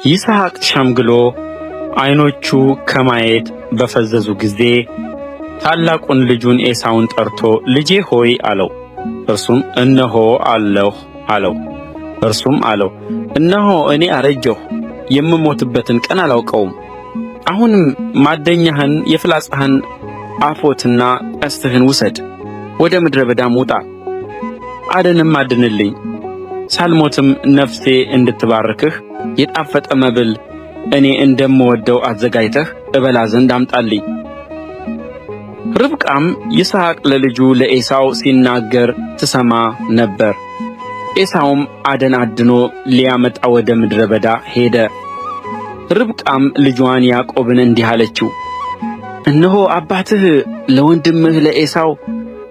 ይስሐቅ ሸምግሎ ዓይኖቹ ከማየት በፈዘዙ ጊዜ ታላቁን ልጁን ኤሳውን ጠርቶ ልጄ ሆይ አለው። እርሱም እነሆ አለሁ አለው። እርሱም አለው፣ እነሆ እኔ አረጀሁ፣ የምሞትበትን ቀን አላውቀውም። አሁንም ማደኛህን የፍላጻህን አፎትና ቀስትህን ውሰድ፣ ወደ ምድረ በዳም ውጣ፣ አደንም አድንልኝ፣ ሳልሞትም ነፍሴ እንድትባርክህ የጣፈጠ መብል እኔ እንደምወደው አዘጋጅተህ እበላ ዘንድ አምጣልኝ። ርብቃም ይስሐቅ ለልጁ ለዔሳው ሲናገር ትሰማ ነበር። ዔሳውም አደን አድኖ ሊያመጣ ወደ ምድረ በዳ ሄደ። ርብቃም ልጇን ያዕቆብን እንዲህ አለችው፣ እነሆ አባትህ ለወንድምህ ለዔሳው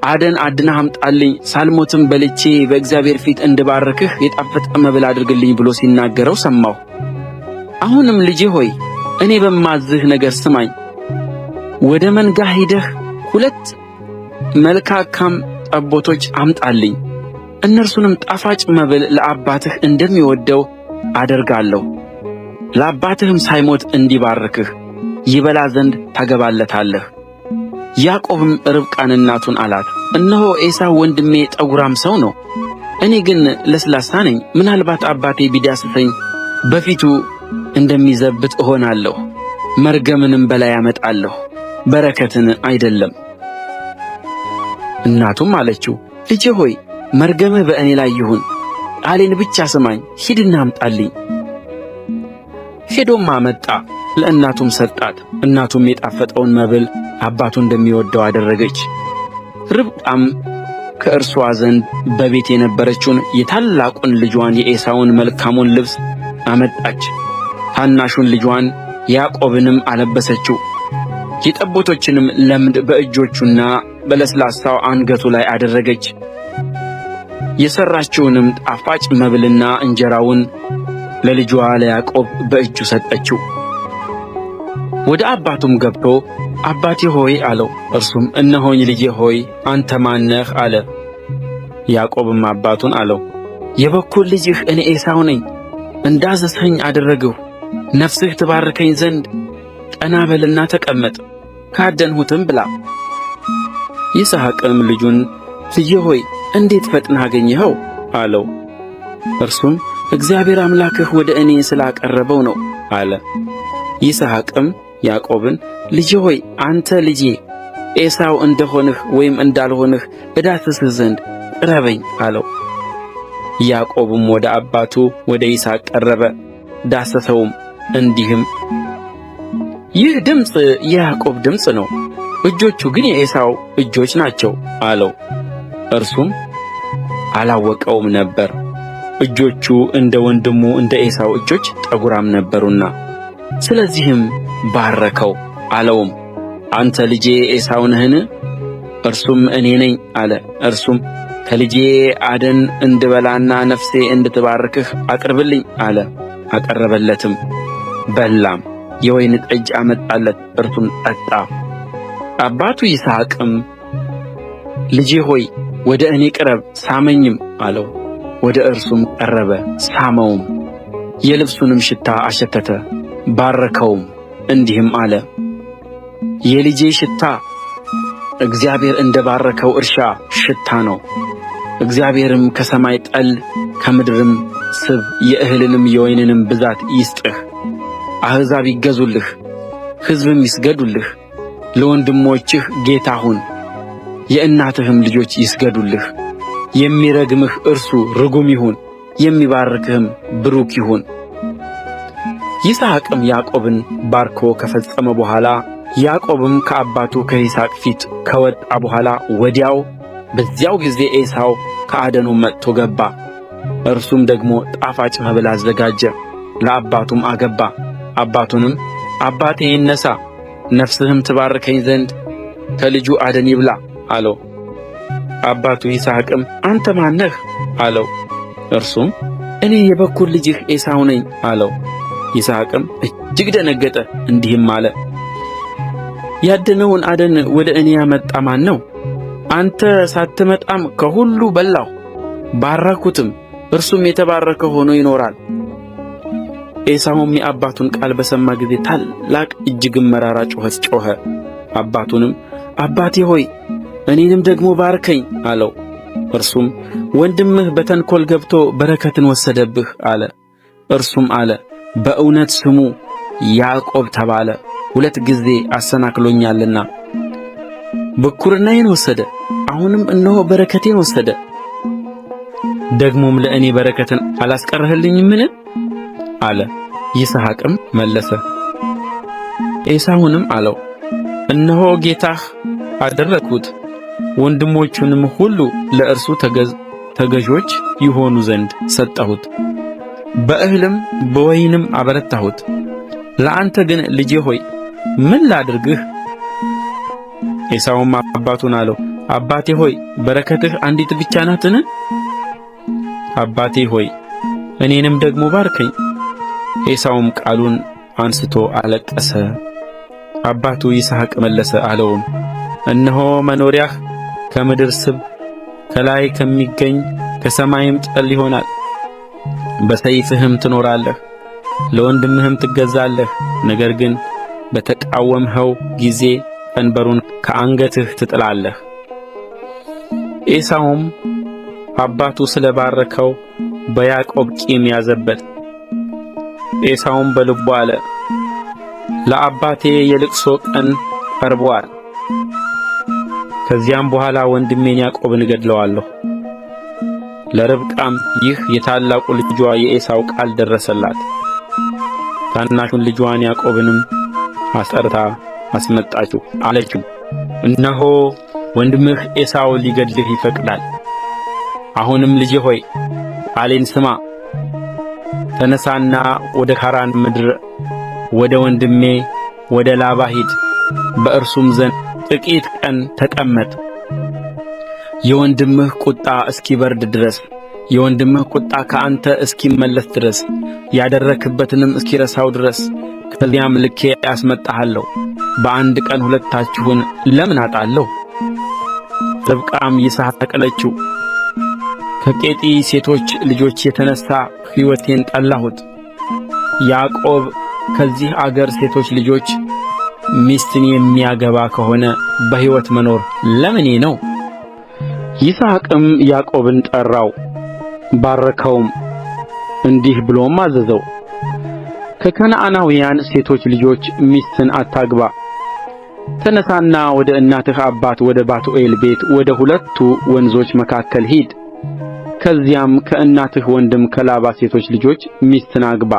አደን አድነህ አምጣልኝ፣ ሳልሞትም በልቼ በእግዚአብሔር ፊት እንድባርክህ የጣፈጠ መብል አድርግልኝ ብሎ ሲናገረው ሰማሁ። አሁንም ልጄ ሆይ እኔ በማዝህ ነገር ስማኝ። ወደ መንጋ ሄደህ 2 መልካካም ጠቦቶች አምጣልኝ። እነርሱንም ጣፋጭ መብል ለአባትህ እንደሚወደው አደርጋለሁ። ለአባትህም ሳይሞት እንዲባርክህ ይበላ ዘንድ ታገባለታለህ። ያዕቆብም ርብቃን እናቱን አላት፣ እነሆ ዔሳው ወንድሜ ጠጉራም ሰው ነው፣ እኔ ግን ለስላሳ ነኝ። ምናልባት አባቴ ቢዳስሰኝ በፊቱ እንደሚዘብት እሆናለሁ፣ መርገምንም በላይ አመጣለሁ፣ በረከትን አይደለም። እናቱም አለችው፣ ልጄ ሆይ መርገምህ በእኔ ላይ ይሁን፣ ቃሌን ብቻ ስማኝ፣ ሂድና አምጣልኝ። ሄዶም አመጣ፣ ለእናቱም ሰጣት። እናቱም የጣፈጠውን መብል አባቱ እንደሚወደው አደረገች። ርብቃም ከእርሷ ዘንድ በቤት የነበረችውን የታላቁን ልጇን የዔሳውን መልካሙን ልብስ አመጣች። ታናሹን ልጇን ያዕቆብንም አለበሰችው። የጠቦቶችንም ለምድ በእጆቹና በለስላሳው አንገቱ ላይ አደረገች። የሠራችውንም ጣፋጭ መብልና እንጀራውን ለልጇ ለያዕቆብ በእጁ ሰጠችው። ወደ አባቱም ገብቶ አባቴ ሆይ አለው። እርሱም እነሆኝ ልጄ ሆይ አንተ ማን ነህ አለ። ያዕቆብም አባቱን አለው፣ የበኵር ልጅህ እኔ ዔሳው ነኝ። እንዳዘዝኸኝ አደረግሁ። ነፍስህ ትባርከኝ ዘንድ ቀና በልና ተቀመጥ፣ ካደንሁትም ብላ። ይስሐቅም ልጁን ልጄ ሆይ እንዴት ፈጥነህ አገኘኸው? አለው። እርሱም እግዚአብሔር አምላክህ ወደ እኔ ስላቀረበው ነው አለ። ይስሐቅም ያዕቆብን ልጄ ሆይ አንተ ልጄ ዔሳው እንደሆንህ ወይም እንዳልሆንህ እዳስስህ ዘንድ ቅረበኝ አለው። ያዕቆብም ወደ አባቱ ወደ ይስሐቅ ቀረበ፣ ዳሰሰውም፣ እንዲህም ይህ ድምፅ የያዕቆብ ድምፅ ነው፣ እጆቹ ግን የዔሳው እጆች ናቸው አለው። እርሱም አላወቀውም ነበር፣ እጆቹ እንደ ወንድሙ እንደ ዔሳው እጆች ጠጕራም ነበሩና። ስለዚህም ባረከው፣ አለውም አንተ ልጄ ዔሳው ነህን? እርሱም እኔ ነኝ አለ። እርሱም ከልጄ አደን እንድበላና ነፍሴ እንድትባርክህ አቅርብልኝ አለ። አቀረበለትም፣ በላም። የወይን ጠጅ አመጣለት፣ እርሱም ጠጣ። አባቱ ይስሐቅም ልጄ ሆይ ወደ እኔ ቅረብ ሳመኝም አለው። ወደ እርሱም ቀረበ፣ ሳመውም፣ የልብሱንም ሽታ አሸተተ፣ ባረከውም፣ እንዲህም አለ፦ የልጄ ሽታ እግዚአብሔር እንደ ባረከው እርሻ ሽታ ነው። እግዚአብሔርም ከሰማይ ጠል ከምድርም ስብ የእህልንም የወይንንም ብዛት ይስጥህ። አሕዛብ ይገዙልህ፣ ሕዝብም ይስገዱልህ። ለወንድሞችህ ጌታ ሁን፣ የእናትህም ልጆች ይስገዱልህ። የሚረግምህ እርሱ ርጉም ይሁን፣ የሚባርክህም ቡሩክ ይሁን። ይስሐቅም ያዕቆብን ባርኮ ከፈጸመ በኋላ ያዕቆብም ከአባቱ ከይስሐቅ ፊት ከወጣ በኋላ ወዲያው በዚያው ጊዜ ዔሳው ከአደኑ መጥቶ ገባ። እርሱም ደግሞ ጣፋጭ መብል አዘጋጀ፣ ለአባቱም አገባ። አባቱንም አባቴ ይነሣ፣ ነፍስህም ትባርከኝ ዘንድ ከልጁ አደን ይብላ አለው። አባቱ ይስሐቅም አንተ ማን ነህ አለው። እርሱም እኔ የበኵር ልጅህ ዔሳው ነኝ አለው። ይስሐቅም እጅግ ደነገጠ፣ እንዲህም አለ፦ ያደነውን አደን ወደ እኔ ያመጣ ማን ነው? አንተ ሳትመጣም ከሁሉ በላሁ፣ ባረክሁትም፣ እርሱም የተባረከ ሆኖ ይኖራል። ኤሳውም የአባቱን ቃል በሰማ ጊዜ ታላቅ እጅግም መራራ ጩኸት ጮኸ። አባቱንም አባቴ ሆይ እኔንም ደግሞ ባርከኝ አለው። እርሱም ወንድምህ በተንኰል ገብቶ በረከትን ወሰደብህ አለ። እርሱም አለ በእውነት ስሙ ያዕቆብ ተባለ፣ 2 ጊዜ አሰናክሎኛልና። ብኩርናዬን ወሰደ፣ አሁንም እነሆ በረከቴን ወሰደ። ደግሞም ለእኔ በረከትን አላስቀረህልኝምን? አለ። ይስሐቅም መለሰ ኤሳውንም አለው፣ እነሆ ጌታህ አደረግሁት፣ ወንድሞቹንም ሁሉ ለእርሱ ተገዦች ይሆኑ ዘንድ ሰጠሁት፣ በእህልም በወይንም አበረታሁት። ለአንተ ግን ልጄ ሆይ ምን ላድርግህ? ኤሳውም አባቱን አለው፣ አባቴ ሆይ በረከትህ አንዲት ብቻ ናትን? አባቴ ሆይ እኔንም ደግሞ ባርከኝ። ኤሳውም ቃሉን አንስቶ አለቀሰ። አባቱ ይስሐቅ መለሰ አለውም፣ እነሆ መኖሪያህ ከምድር ስብ ከላይ ከሚገኝ ከሰማይም ጠል ይሆናል። በሰይፍህም ትኖራለህ፣ ለወንድምህም ትገዛለህ። ነገር ግን በተቃወምኸው ጊዜ ቀንበሩን ከአንገትህ ትጥላለህ። ኤሳውም አባቱ ስለ ባረከው በያዕቆብ ቂም ያዘበት። ኤሳውም በልቡ አለ፣ ለአባቴ የልቅሶ ቀን ቀርቦአል፣ ከዚያም በኋላ ወንድሜን ያዕቆብን እገድለዋለሁ። ለርብቃም ይህ የታላቁ ልጇ የኤሳው ቃል ደረሰላት። ታናሹን ልጇን ያዕቆብንም አስጠርታ አስመጣችው፣ አለችው፣ እነሆ ወንድምህ ኤሳው ሊገድልህ ይፈቅዳል። አሁንም ልጄ ሆይ ቃሌን ስማ። ተነሣና ወደ ካራን ምድር ወደ ወንድሜ ወደ ላባ ሂድ፣ በእርሱም ዘንድ ጥቂት ቀን ተቀመጥ። የወንድምህ ቍጣ እስኪበርድ ድረስ፣ የወንድምህ ቍጣ ከአንተ እስኪመለስ ድረስ፣ ያደረግህበትንም እስኪረሳው ድረስ ከዚያም ልኬ አስመጣሃለሁ። በአንድ ቀን ሁለታችሁን ለምን አጣለሁ? ርብቃም ይስሐቅን አለችው፣ ከኬጢ ሴቶች ልጆች የተነሣ ሕይወቴን ጠላሁት። ያዕቆብ ከዚህ አገር ሴቶች ልጆች ሚስትን የሚያገባ ከሆነ በሕይወት መኖር ለምኔ ነው? ይስሐቅም ያዕቆብን ጠራው፣ ባረከውም፣ እንዲህ ብሎም አዘዘው፦ ከከነዓናውያን ሴቶች ልጆች ሚስትን አታግባ። ተነሣና ወደ እናትህ አባት ወደ ባቱኤል ቤት ወደ ሁለቱ ወንዞች መካከል ሂድ። ከዚያም ከእናትህ ወንድም ከላባ ሴቶች ልጆች ሚስትን አግባ።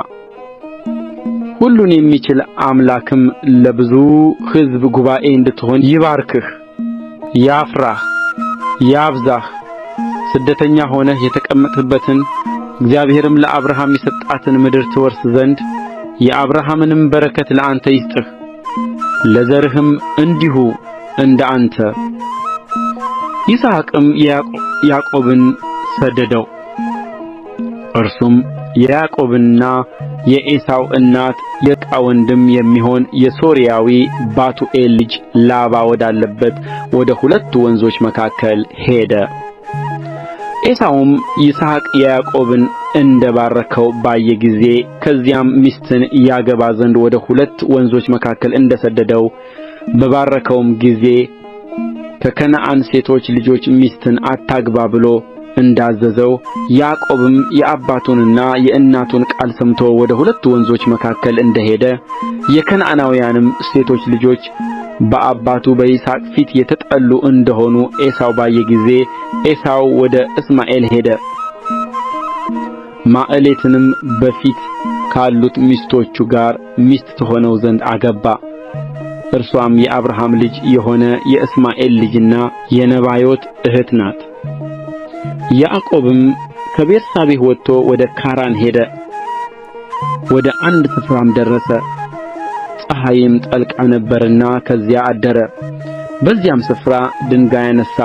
ሁሉን የሚችል አምላክም ለብዙ ሕዝብ ጉባኤ እንድትሆን ይባርክህ፣ ያፍራህ፣ ያብዛህ። ስደተኛ ሆነህ የተቀመጥህባትን እግዚአብሔርም ለአብርሃም የሰጣትን ምድር ትወርስ ዘንድ የአብርሃምንም በረከት ለአንተ ይስጥህ፣ ለዘርህም እንዲሁ እንደ አንተ። ይስሐቅም ያዕቆብን ሰደደው። እርሱም የያዕቆብና የዔሳው እናት የርብቃ ወንድም የሚሆን የሶርያዊ ባቱኤል ልጅ ላባ ወዳለበት ወደ ሁለቱ ወንዞች መካከል ሄደ። ዔሳውም ይስሐቅ ያዕቆብን እንደ ባረከው ባየ ጊዜ ከዚያም ሚስትን ያገባ ዘንድ ወደ ሁለት ወንዞች መካከል እንደ ሰደደው በባረከውም ጊዜ ከከነዓን ሴቶች ልጆች ሚስትን አታግባ ብሎ እንዳዘዘው ያዕቆብም የአባቱንና የእናቱን ቃል ሰምቶ ወደ ሁለቱ ወንዞች መካከል እንደ ሄደ የከነዓናውያንም ሴቶች ልጆች በአባቱ በይስሐቅ ፊት የተጠሉ እንደ ሆኑ ዔሳው ባየ ጊዜ ዔሳው ወደ እስማኤል ሄደ። ማዕሌትንም በፊት ካሉት ሚስቶቹ ጋር ሚስት ትሆነው ዘንድ አገባ። እርስዋም የአብርሃም ልጅ የሆነ የእስማኤል ልጅና የነባዮት እኅት ናት። ያዕቆብም ከቤርሳቤህ ወጥቶ ወደ ካራን ሄደ። ወደ አንድ ስፍራም ደረሰ። ፀሐይም ጠልቃ ነበርና ከዚያ አደረ። በዚያም ስፍራ ድንጋይ አነሣ፣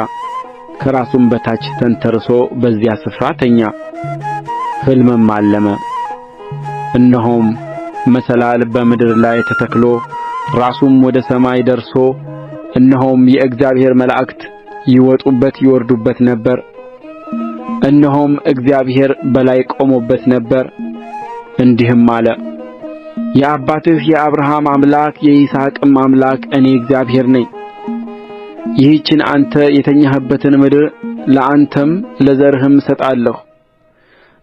ከራሱም በታች ተንተርሶ በዚያ ስፍራ ተኛ። ሕልምም አለመ። እነሆም መሰላል በምድር ላይ ተተክሎ ራሱም ወደ ሰማይ ደርሶ፣ እነሆም የእግዚአብሔር መላእክት ይወጡበት ይወርዱበት ነበር። እነሆም እግዚአብሔር በላይ ቆሞበት ነበር። እንዲህም አለ፦ የአባትህ የአብርሃም አምላክ የይስሐቅም አምላክ እኔ እግዚአብሔር ነኝ። ይህችን አንተ የተኛህባትን ምድር ለአንተም ለዘርህም እሰጣለሁ።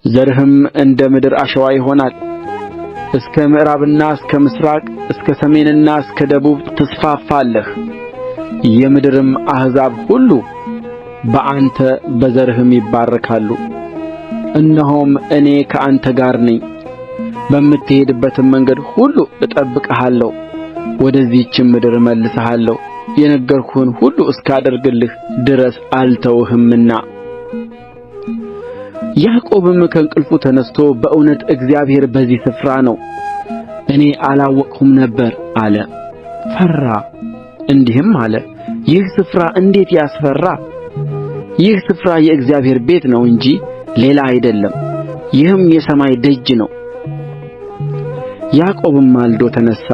ዘርህም እንደ ምድር አሸዋ ይሆናል። እስከ ምዕራብና እስከ ምሥራቅ፣ እስከ ሰሜንና እስከ ደቡብ ትስፋፋለህ። የምድርም አሕዛብ ሁሉ በአንተ በዘርህም ይባረካሉ። እነሆም እኔ ከአንተ ጋር ነኝ፣ በምትሄድበትም መንገድ ሁሉ እጠብቅሃለሁ፣ ወደዚህችም ምድር እመልስሃለሁ፣ የነገርሁህን ሁሉ እስካደርግልህ ድረስ አልተውህምና። ያዕቆብም ከእንቅልፉ ተነሥቶ በእውነት እግዚአብሔር በዚህ ስፍራ ነው፣ እኔ አላወቅሁም ነበር አለ። ፈራ፣ እንዲህም አለ፦ ይህ ስፍራ እንዴት ያስፈራ! ይህ ስፍራ የእግዚአብሔር ቤት ነው እንጂ ሌላ አይደለም፣ ይህም የሰማይ ደጅ ነው። ያዕቆብም ማልዶ ተነሣ፣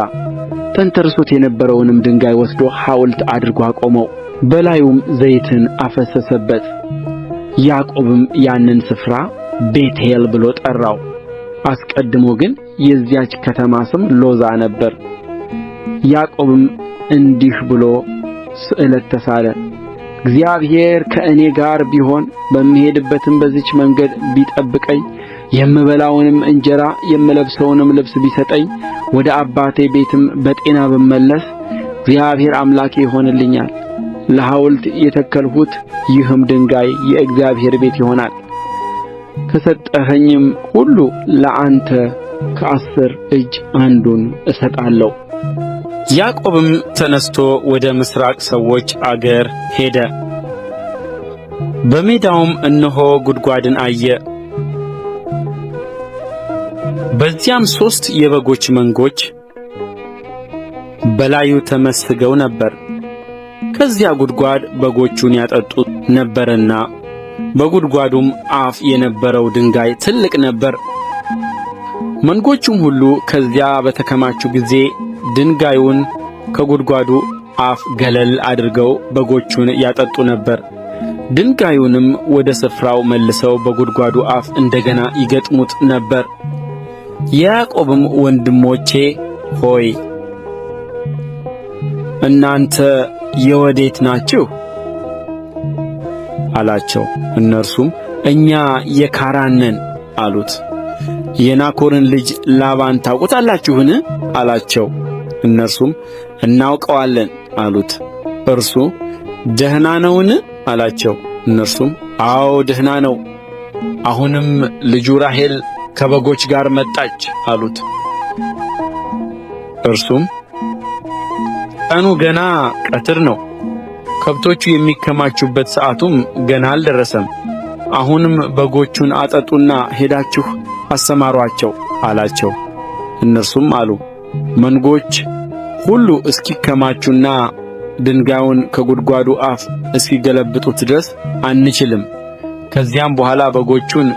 ተንተርሶት የነበረውንም ድንጋይ ወስዶ ሐውልት አድርጎ አቆመው፣ በላዩም ዘይትን አፈሰሰበት። ያዕቆብም ያንን ስፍራ ቤቴል ብሎ ጠራው። አስቀድሞ ግን የዚያች ከተማ ስም ሎዛ ነበረ። ያዕቆብም እንዲህ ብሎ ስእለት ተሳለ፦ እግዚአብሔር ከእኔ ጋር ቢሆን፣ በምሄድባትም በዚች መንገድ ቢጠብቀኝ፣ የምበላውንም እንጀራ የምለብሰውንም ልብስ ቢሰጠኝ፣ ወደ አባቴ ቤትም በጤና ብመለስ፣ እግዚአብሔር አምላኬ ይሆንልኛል፣ ለሐውልት የተከልሁት ይህም ድንጋይ የእግዚአብሔር ቤት ይሆናል። ከሰጠኸኝም ሁሉ ለአንተ ከአሥር እጅ አንዱን እሰጣለሁ። ያዕቆብም ተነሥቶ ወደ ምሥራቅ ሰዎች አገር ሄደ። በሜዳውም እነሆ ጕድጓድን አየ። በዚያም ሦስት የበጎች መንጎች በላዩ ተመስገው ነበር። ከዚያ ጕድጓድ በጎቹን ያጠጡ ነበርና በጕድጓዱም አፍ የነበረው ድንጋይ ትልቅ ነበረ። መንጎቹም ሁሉ ከዚያ በተከማቹ ጊዜ ድንጋዩን ከጕድጓዱ አፍ ገለል አድርገው በጎቹን ያጠጡ ነበር። ድንጋዩንም ወደ ስፍራው መልሰው በጕድጓዱ አፍ እንደ ገና ይገጥሙት ነበር። ያዕቆብም ወንድሞቼ ሆይ፣ እናንተ የወዴት ናችሁ? አላቸው። እነርሱም እኛ የካራን ነን አሉት። የናኮርን ልጅ ላባን ታውቁታላችሁን? አላቸው። እነርሱም እናውቀዋለን አሉት። እርሱ ደህና ነውን? አላቸው። እነርሱም አዎ ደህና ነው፣ አሁንም ልጁ ራሔል ከበጎች ጋር መጣች አሉት። እርሱም ቀኑ ገና ቀትር ነው፣ ከብቶቹ የሚከማቹበት ሰዓቱም ገና አልደረሰም። አሁንም በጎቹን አጠጡና ሄዳችሁ አሰማሩአቸው አላቸው። እነርሱም አሉ፣ መንጎች ሁሉ እስኪከማቹና ድንጋዩን ከጕድጓዱ አፍ እስኪገለብጡት ድረስ አንችልም። ከዚያም በኋላ በጎቹን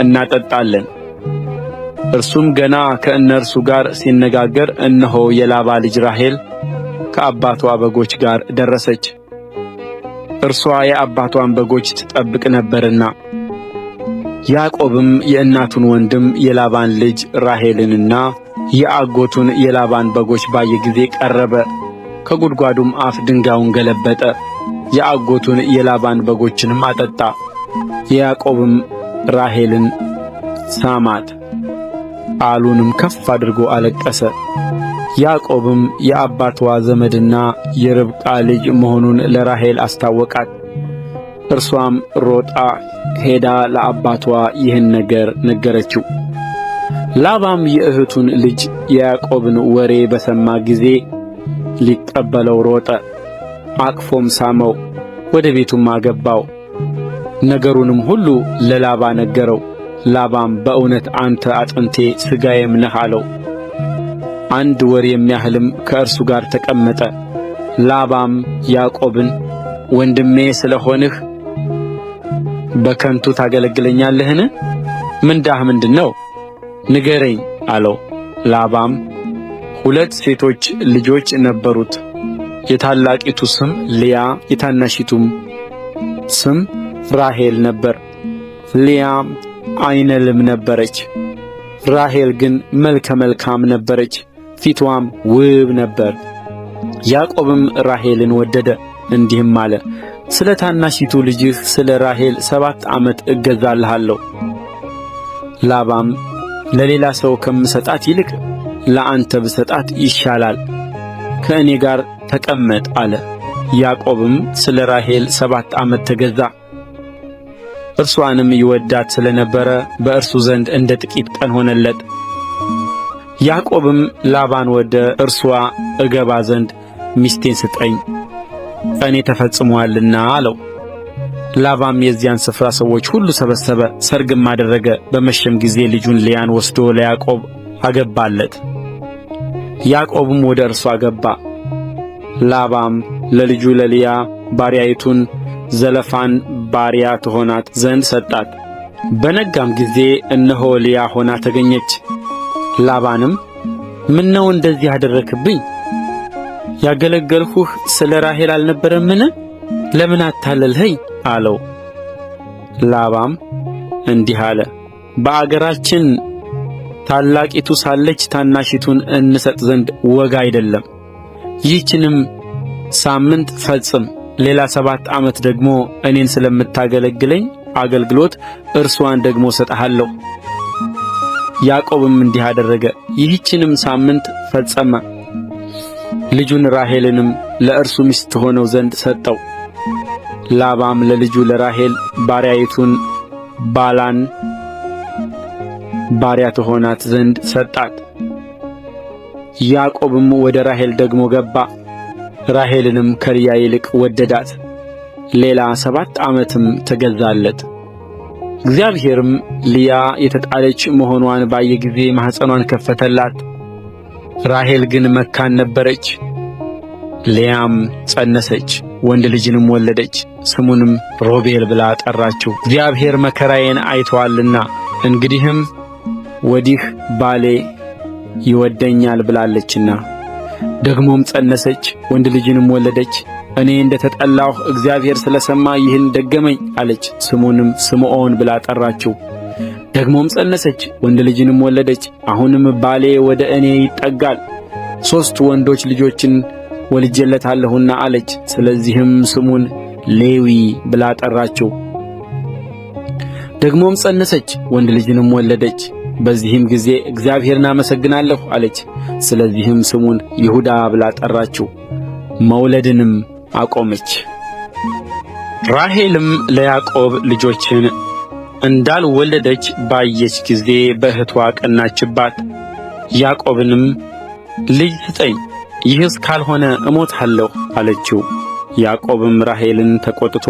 እናጠጣለን። እርሱም ገና ከእነርሱ ጋር ሲነጋገር እነሆ የላባ ልጅ ራሔል ከአባትዋ በጎች ጋር ደረሰች። እርስዋ የአባትዋን በጎች ትጠብቅ ነበርና። ያዕቆብም የእናቱን ወንድም የላባን ልጅ ራሔልንና የአጎቱን የላባን በጎች ባየ ጊዜ ቀረበ፣ ከጕድጓዱም አፍ ድንጋዩን ገለበጠ፣ የአጎቱን የላባን በጎችንም አጠጣ። ያዕቆብም ራሔልን ሳማት፣ ቃሉንም ከፍ አድርጎ አለቀሰ። ያዕቆብም የአባትዋ ዘመድና የርብቃ ልጅ መሆኑን ለራሔል አስታወቃት። እርሷም ሮጣ ሄዳ ለአባትዋ ይህን ነገር ነገረችው። ላባም የእኅቱን ልጅ የያዕቆብን ወሬ በሰማ ጊዜ ሊቀበለው ሮጠ፣ አቅፎም ሳመው፣ ወደ ቤቱም አገባው። ነገሩንም ሁሉ ለላባ ነገረው። ላባም በእውነት አንተ አጥንቴ ሥጋዬም ነህ አለው። አንድ ወር የሚያህልም ከእርሱ ጋር ተቀመጠ። ላባም ያዕቆብን፣ ወንድሜ ስለ ሆንህ በከንቱ ታገለግለኛለህን? ምንዳህ ምንድር ነው? ንገረኝ አለው። ላባም ሁለት ሴቶች ልጆች ነበሩት። የታላቂቱ ስም ልያ የታናሺቱም ስም ራሔል ነበረ። ልያም ዓይነ ልም ነበረች። ራሔል ግን መልከ መልካም ነበረች፣ ፊትዋም ውብ ነበር። ያዕቆብም ራሔልን ወደደ፣ እንዲህም አለ፦ ስለ ታናሺቱ ልጅህ ስለ ራሔል 7 ዓመት እገዛልሃለሁ። ላባም ለሌላ ሰው ከምሰጣት ይልቅ ለአንተ ብሰጣት ይሻላል፣ ከእኔ ጋር ተቀመጥ አለ። ያዕቆብም ስለ ራሔል 7 ዓመት ተገዛ። እርስዋንም ይወድዳት ስለ ነበረ በእርሱ ዘንድ እንደ ጥቂት ቀን ሆነለት። ያዕቆብም ላባን ወደ እርስዋ እገባ ዘንድ ሚስቴን ስጠኝ፣ ቀኔ ተፈጽሞአልና አለው። ላባም የዚያን ስፍራ ሰዎች ሁሉ ሰበሰበ፣ ሰርግም አደረገ። በመሸም ጊዜ ልጁን ልያን ወስዶ ለያዕቆብ አገባለት። ያዕቆብም ወደ እርስዋ ገባ። ላባም ለልጁ ለልያ ባሪያይቱን ዘለፋን ባሪያ ትሆናት ዘንድ ሰጣት። በነጋም ጊዜ እነሆ ልያ ሆና ተገኘች። ላባንም ምነው እንደዚህ አደረግህብኝ? ያገለገልሁህ ስለ ራሔል አልነበረምን? ለምን አታለልኸኝ? አለው። ላባም እንዲህ አለ፣ በአገራችን ታላቂቱ ሳለች ታናሺቱን እንሰጥ ዘንድ ወግ አይደለም። ይህችንም ሳምንት ፈጽም፣ ሌላ 7 ዓመት ደግሞ እኔን ስለምታገለግለኝ አገልግሎት እርስዋን ደግሞ እሰጥሃለሁ። ያዕቆብም እንዲህ አደረገ፣ ይህችንም ሳምንት ፈጸመ። ልጁን ራሔልንም ለእርሱ ሚስት ትሆነው ዘንድ ሰጠው። ላባም ለልጁ ለራሔል ባሪያይቱን ባላን ባሪያ ትሆናት ዘንድ ሰጣት። ያዕቆብም ወደ ራሔል ደግሞ ገባ፣ ራሔልንም ከልያ ይልቅ ወደዳት። ሌላ 7 ዓመትም ተገዛለት። እግዚአብሔርም ልያ የተጣለች መሆንዋን ባየ ጊዜ ማኅፀኗን ከፈተላት። ራሔል ግን መካን ነበረች። ልያም ፀነሰች፣ ወንድ ልጅንም ወለደች። ስሙንም ሮቤል ብላ ጠራችው፣ እግዚአብሔር መከራዬን አይቶአልና እንግዲህም ወዲህ ባሌ ይወድደኛል ብላለችና። ደግሞም ፀነሰች፣ ወንድ ልጅንም ወለደች። እኔ እንደ ተጠላሁ እግዚአብሔር ስለ ሰማ ይህን ደገመኝ አለች። ስሙንም ስምዖን ብላ ጠራችው። ደግሞም ፀነሰች፣ ወንድ ልጅንም ወለደች። አሁንም ባሌ ወደ እኔ ይጠጋል፣ 3 ወንዶች ልጆችን ወልጄለታለሁና አለች። ስለዚህም ስሙን ሌዊ ብላ ጠራችው። ደግሞም ፀነሰች፣ ወንድ ልጅንም ወለደች። በዚህም ጊዜ እግዚአብሔርን አመሰግናለሁ አለች። ስለዚህም ስሙን ይሁዳ ብላ ጠራችው። መውለድንም አቆመች። ራሔልም ለያዕቆብ ልጆችን እንዳልወለደች ባየች ጊዜ በእኅትዋ ቀናችባት። ያዕቆብንም ልጅ ስጠኝ፣ ይህስ ካልሆነ እሞታለሁ አለችው። ያዕቆብም ራሔልን ተቈጥቶ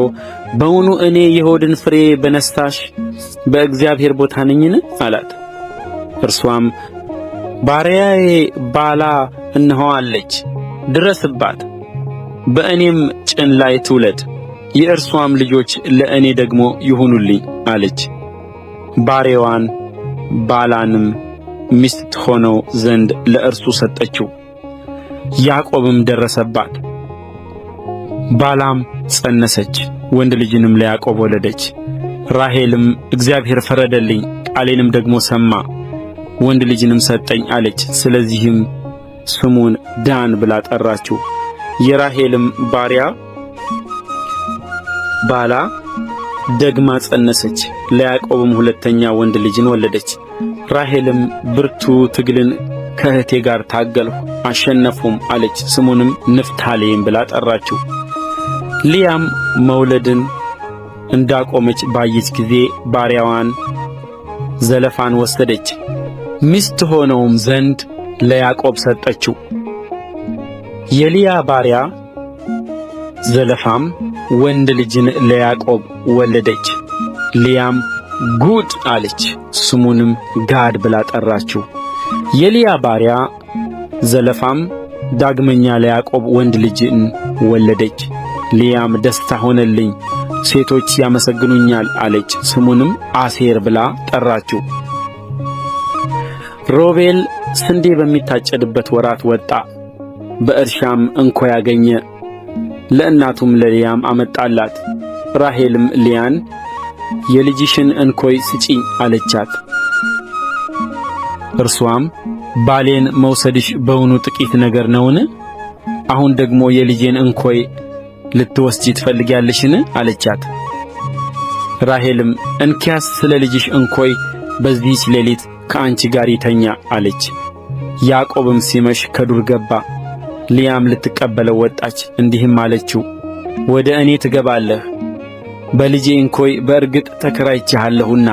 በውኑ እኔ የሆድን ፍሬ በነሣሽ በእግዚአብሔር ቦታ ነኝን? አላት። እርስዋም ባሪያዬ ባላ እነሆ አለች፣ ድረስባት፣ በእኔም ጭን ላይ ትውለድ፣ የእርስዋም ልጆች ለእኔ ደግሞ ይሁኑልኝ አለች። ባሪያዋን ባላንም ሚስት ትሆነው ዘንድ ለእርሱ ሰጠችው። ያዕቆብም ደረሰባት። ባላም ፀነሰች፣ ወንድ ልጅንም ለያዕቆብ ወለደች። ራሔልም እግዚአብሔር ፈረደልኝ፣ ቃሌንም ደግሞ ሰማ፣ ወንድ ልጅንም ሰጠኝ አለች። ስለዚህም ስሙን ዳን ብላ ጠራችው። የራሔልም ባሪያ ባላ ደግማ ፀነሰች፣ ለያዕቆብም ሁለተኛ ወንድ ልጅን ወለደች። ራሔልም ብርቱ ትግልን ከእኅቴ ጋር ታገልሁ አሸነፍሁም አለች። ስሙንም ንፍታሌም ብላ ጠራችው። ልያም መውለድን እንዳቆመች ባየች ጊዜ ባሪያዋን ዘለፋን ወሰደች፣ ሚስት ትሆነውም ዘንድ ለያዕቆብ ሰጠችው። የልያ ባሪያ ዘለፋም ወንድ ልጅን ለያዕቆብ ወለደች። ልያም ጉድ አለች፣ ስሙንም ጋድ ብላ ጠራችው። የልያ ባሪያ ዘለፋም ዳግመኛ ለያዕቆብ ወንድ ልጅን ወለደች። ልያም ደስታ ሆነልኝ፣ ሴቶች ያመሰግኑኛል አለች። ስሙንም አሴር ብላ ጠራችው። ሮቤል ስንዴ በሚታጨድበት ወራት ወጣ፣ በእርሻም እንኮይ አገኘ። ለእናቱም ለልያም አመጣላት። ራሔልም ልያን የልጅሽን እንኮይ ስጪኝ አለቻት። እርሷም ባሌን መውሰድሽ በውኑ ጥቂት ነገር ነውን? አሁን ደግሞ የልጄን እንኮይ ልትወስጂ ትፈልጊያለሽን? አለቻት። ራሔልም እንኪያስ ስለ ልጅሽ እንኮይ በዚህች ሌሊት ከአንቺ ጋር ይተኛ አለች። ያዕቆብም ሲመሽ ከዱር ገባ። ልያም ልትቀበለው ወጣች፣ እንዲህም አለችው፦ ወደ እኔ ትገባለህ፣ በልጄ እንኮይ በእርግጥ ተከራይቼሃለሁና።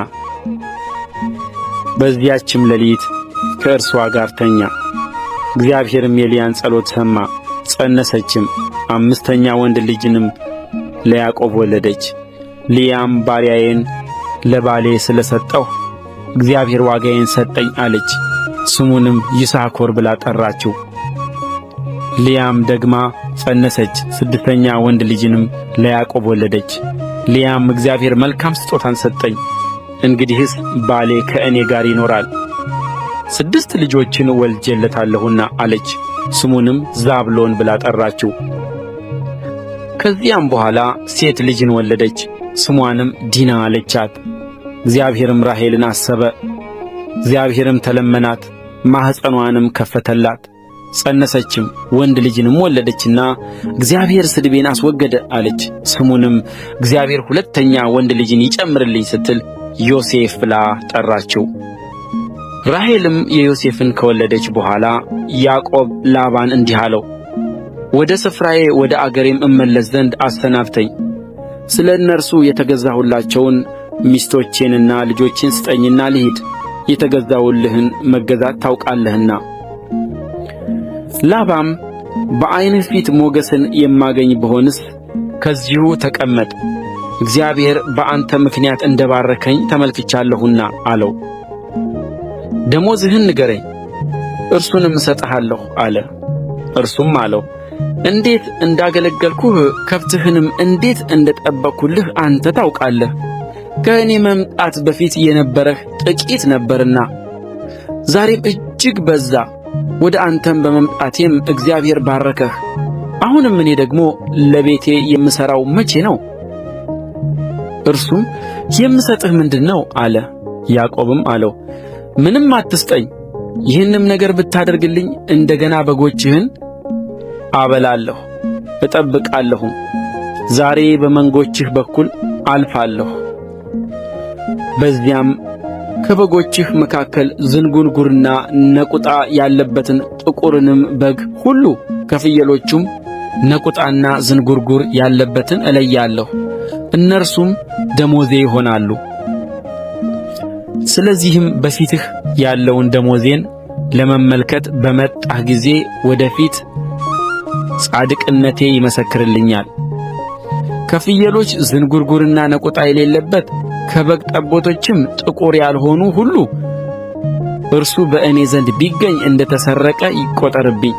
በዚያችም ሌሊት ከእርስዋ ጋር ተኛ። እግዚአብሔርም የልያን ጸሎት ሰማ። ፀነሰችም፣ አምስተኛ ወንድ ልጅንም ለያዕቆብ ወለደች። ልያም ባሪያዬን ለባሌ ስለ ሰጠሁ እግዚአብሔር ዋጋዬን ሰጠኝ አለች። ስሙንም ይሳኮር ብላ ጠራችው። ልያም ደግማ ፀነሰች፣ ስድስተኛ ወንድ ልጅንም ለያዕቆብ ወለደች። ልያም እግዚአብሔር መልካም ስጦታን ሰጠኝ፣ እንግዲህስ ባሌ ከእኔ ጋር ይኖራል፣ ስድስት ልጆችን ወልጄለታለሁና አለች። ስሙንም ዛብሎን ብላ ጠራችው። ከዚያም በኋላ ሴት ልጅን ወለደች፣ ስሟንም ዲና አለቻት። እግዚአብሔርም ራሔልን አሰበ፣ እግዚአብሔርም ተለመናት፣ ማኅፀንዋንም ከፈተላት። ፀነሰችም፣ ወንድ ልጅንም ወለደችና እግዚአብሔር ስድቤን አስወገደ አለች። ስሙንም እግዚአብሔር ሁለተኛ ወንድ ልጅን ይጨምርልኝ ስትል ዮሴፍ ብላ ጠራችው። ራሔልም የዮሴፍን ከወለደች በኋላ ያዕቆብ ላባን እንዲህ አለው፣ ወደ ስፍራዬ ወደ አገሬም እመለስ ዘንድ አሰናብተኝ። ስለ እነርሱ የተገዛሁላቸውን ሚስቶቼንና ልጆቼን ስጠኝና ልሂድ፣ የተገዛሁልህን መገዛት ታውቃለህና። ላባም በዓይንህ ፊት ሞገስን የማገኝ ብሆንስ ከዚሁ ተቀመጥ፣ እግዚአብሔር በአንተ ምክንያት እንደ ባረከኝ ተመልክቻለሁና አለው። ደመወዝህን ንገረኝ፣ እርሱንም እሰጥሃለሁ አለ። እርሱም አለው እንዴት እንዳገለገልኩህ ከብትህንም እንዴት እንደ ጠበቅሁልህ አንተ ታውቃለህ። ከእኔ መምጣት በፊት የነበረህ ጥቂት ነበርና ዛሬም እጅግ በዛ። ወደ አንተም በመምጣቴም እግዚአብሔር ባረከህ። አሁንም እኔ ደግሞ ለቤቴ የምሠራው መቼ ነው? እርሱም የምሰጥህ ምንድር ነው አለ። ያዕቆብም አለው ምንም አትስጠኝ፣ ይህንም ነገር ብታደርግልኝ እንደ ገና በጎችህን አበላለሁ እጠብቃለሁም። ዛሬ በመንጎችህ በኩል አልፋለሁ፣ በዚያም ከበጎችህ መካከል ዝንጕርጕርና ነቍጣ ያለበትን ጥቁርንም በግ ሁሉ ከፍየሎቹም ነቍጣና ዝንጕርጕር ያለበትን እለያለሁ፣ እነርሱም ደመወዜ ይሆናሉ። ስለዚህም በፊትህ ያለውን ደመወዜን ለመመልከት በመጣህ ጊዜ ወደ ፊት ጻድቅነቴ ይመሰክርልኛል። ከፍየሎች ዝንጕርጕርና ነቍጣ የሌለበት ከበግ ጠቦቶችም ጥቁር ያልሆኑ ሁሉ እርሱ በእኔ ዘንድ ቢገኝ እንደ ተሰረቀ ይቈጠርብኝ።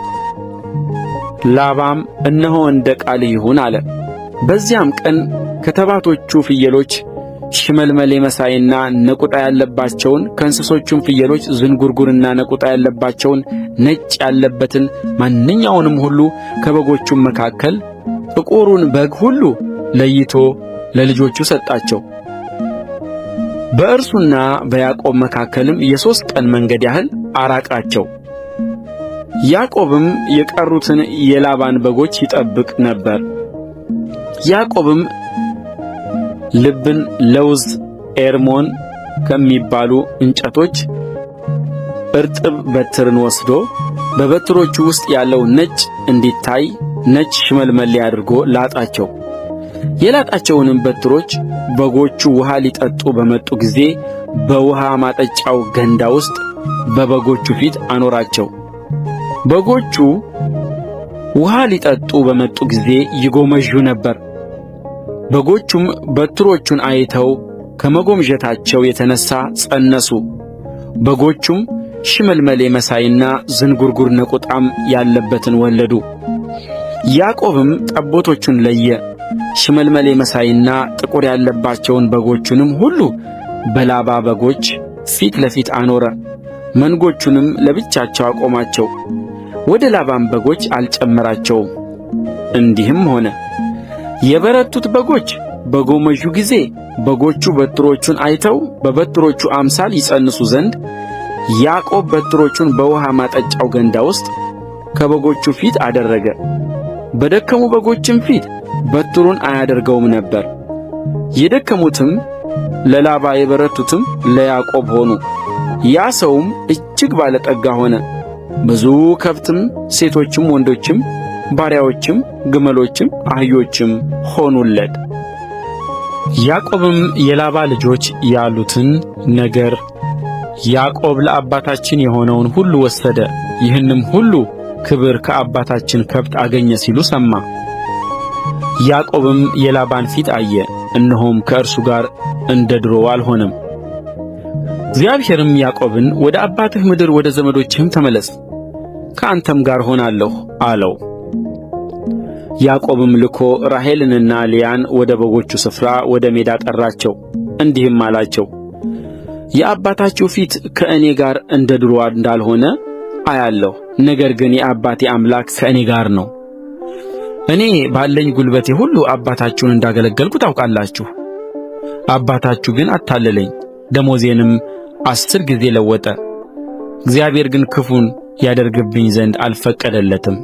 ላባም እነሆ እንደ ቃልህ ይሁን አለ። በዚያም ቀን ከተባቶቹ ፍየሎች ሽመልመሌ መሳይና ነቍጣ ያለባቸውን ከእንስሶቹም ፍየሎች ዝንጕርጕርና ነቍጣ ያለባቸውን ነጭ ያለበትን ማንኛውንም ሁሉ ከበጎቹም መካከል ጥቁሩን በግ ሁሉ ለይቶ ለልጆቹ ሰጣቸው። በእርሱና በያዕቆብ መካከልም የሦስት ቀን መንገድ ያህል አራቃቸው። ያዕቆብም የቀሩትን የላባን በጎች ይጠብቅ ነበር። ያዕቆብም ልብን፣ ለውዝ፣ ኤርሞን ከሚባሉ እንጨቶች እርጥብ በትርን ወስዶ በበትሮቹ ውስጥ ያለው ነጭ እንዲታይ ነጭ ሽመልመሌ አድርጎ ላጣቸው። የላጣቸውንም በትሮች በጎቹ ውኃ ሊጠጡ በመጡ ጊዜ በውኃ ማጠጫው ገንዳ ውስጥ በበጎቹ ፊት አኖራቸው። በጎቹ ውኃ ሊጠጡ በመጡ ጊዜ ይጎመጁ ነበር። በጎቹም በትሮቹን አይተው ከመጎምጀታቸው የተነሣ ፀነሱ። በጎቹም ሽመልመሌ መሳይና ዝንጕርጕር ነቍጣም ያለበትን ወለዱ። ያዕቆብም ጠቦቶቹን ለየ። ሽመልመሌ መሳይና ጥቁር ያለባቸውን በጎቹንም ሁሉ በላባ በጎች ፊት ለፊት አኖረ። መንጎቹንም ለብቻቸው አቆማቸው፣ ወደ ላባም በጎች አልጨመራቸውም። እንዲህም ሆነ የበረቱት በጎች በጎመጁ ጊዜ በጎቹ በትሮቹን አይተው በበትሮቹ አምሳል ይፀንሱ ዘንድ ያዕቆብ በትሮቹን በውኃ ማጠጫው ገንዳ ውስጥ ከበጎቹ ፊት አደረገ። በደከሙ በጎችም ፊት በትሩን አያደርገውም ነበር። የደከሙትም ለላባ የበረቱትም ለያዕቆብ ሆኑ። ያ ሰውም እጅግ ባለጠጋ ሆነ። ብዙ ከብትም፣ ሴቶችም፣ ወንዶችም ባሪያዎችም፣ ግመሎችም፣ አህዮችም ሆኑለት። ያዕቆብም የላባ ልጆች ያሉትን ነገር ያዕቆብ ለአባታችን የሆነውን ሁሉ ወሰደ፣ ይህንም ሁሉ ክብር ከአባታችን ከብት አገኘ ሲሉ ሰማ። ያዕቆብም የላባን ፊት አየ፣ እነሆም ከእርሱ ጋር እንደ ዱሮው አልሆነም። እግዚአብሔርም ያዕቆብን ወደ አባትህ ምድር ወደ ዘመዶችህም ተመለስ፣ ከአንተም ጋር እሆናለሁ አለው። ያዕቆብም ልኮ ራሔልንና ልያን ወደ በጎቹ ስፍራ ወደ ሜዳ ጠራቸው፣ እንዲህም አላቸው፦ የአባታችሁ ፊት ከእኔ ጋር እንደ ዱሮ እንዳልሆነ አያለሁ፤ ነገር ግን የአባቴ አምላክ ከእኔ ጋር ነው። እኔ ባለኝ ጕልበቴ ሁሉ አባታችሁን እንዳገለገልሁ ታውቃላችሁ። አባታችሁ ግን አታለለኝ፣ ደመወዜንም 10 ጊዜ ለወጠ። እግዚአብሔር ግን ክፉን ያደርግብኝ ዘንድ አልፈቀደለትም።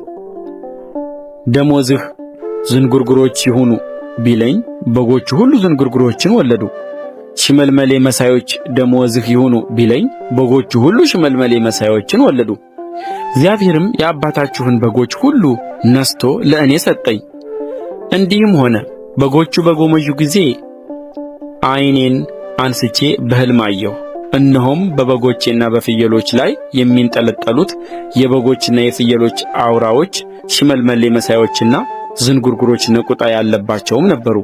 ደመወዝህ ዝንጕርጕሮች ይሁኑ ቢለኝ በጎቹ ሁሉ ዝንጕርጕሮችን ወለዱ። ሽመልመሌ መሳዮች ደመወዝህ ይሁኑ ቢለኝ በጎቹ ሁሉ ሽመልመሌ መሳዮችን ወለዱ። እግዚአብሔርም የአባታችሁን በጎች ሁሉ ነሥቶ ለእኔ ሰጠኝ። እንዲህም ሆነ በጎቹ በጎመጁ ጊዜ ዓይኔን አንሥቼ በሕልም አየሁ፣ እነሆም በበጎችና በፍየሎች ላይ የሚንጠለጠሉት የበጎችና የፍየሎች አውራዎች ሽመልመሌ መሳዮችና ዝንጕርጕሮች ነቁጣ ያለባቸውም ነበሩ።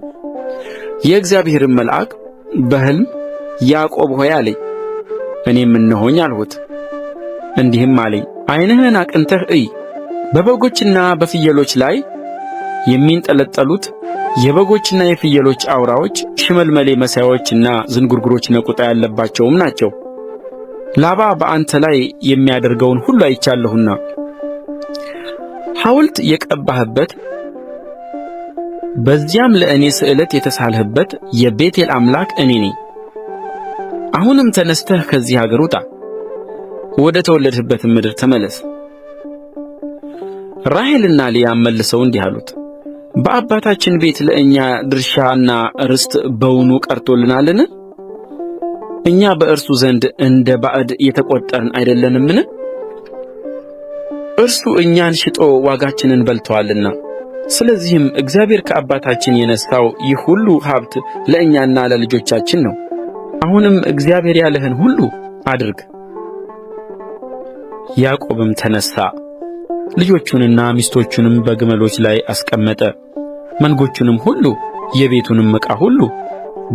የእግዚአብሔርም መልአክ በሕልም ያዕቆብ ሆይ አለኝ። እኔም እነሆኝ አልሁት። እንዲህም አለኝ፣ ዓይንህን አቅንተህ እይ፣ በበጎችና በፍየሎች ላይ የሚንጠለጠሉት የበጎችና የፍየሎች አውራዎች ሽመልመሌ መሳዮችና ዝንጕርጕሮች ነቁጣ ያለባቸውም ናቸው። ላባ በአንተ ላይ የሚያደርገውን ሁሉ አይቻለሁና ሐውልት የቀባህበት በዚያም ለእኔ ስእለት የተሳልህበት የቤቴል አምላክ እኔ ነኝ። አሁንም ተነሥተህ ከዚህ አገር ውጣ፣ ወደ ተወለድህበትም ምድር ተመለስ። ራሔልና ልያም መልሰው እንዲህ አሉት፣ በአባታችን ቤት ለእኛ ድርሻና ርስት በውኑ ቀርቶልናልን? እኛ በእርሱ ዘንድ እንደ ባዕድ የተቈጠርን አይደለንምን? እርሱ እኛን ሽጦ ዋጋችንን በልቶአልና። ስለዚህም እግዚአብሔር ከአባታችን የነሣው ይህ ሁሉ ሀብት ለእኛና ለልጆቻችን ነው። አሁንም እግዚአብሔር ያለህን ሁሉ አድርግ። ያዕቆብም ተነሣ፣ ልጆቹንና ሚስቶቹንም በግመሎች ላይ አስቀመጠ፣ መንጎቹንም ሁሉ የቤቱንም ዕቃ ሁሉ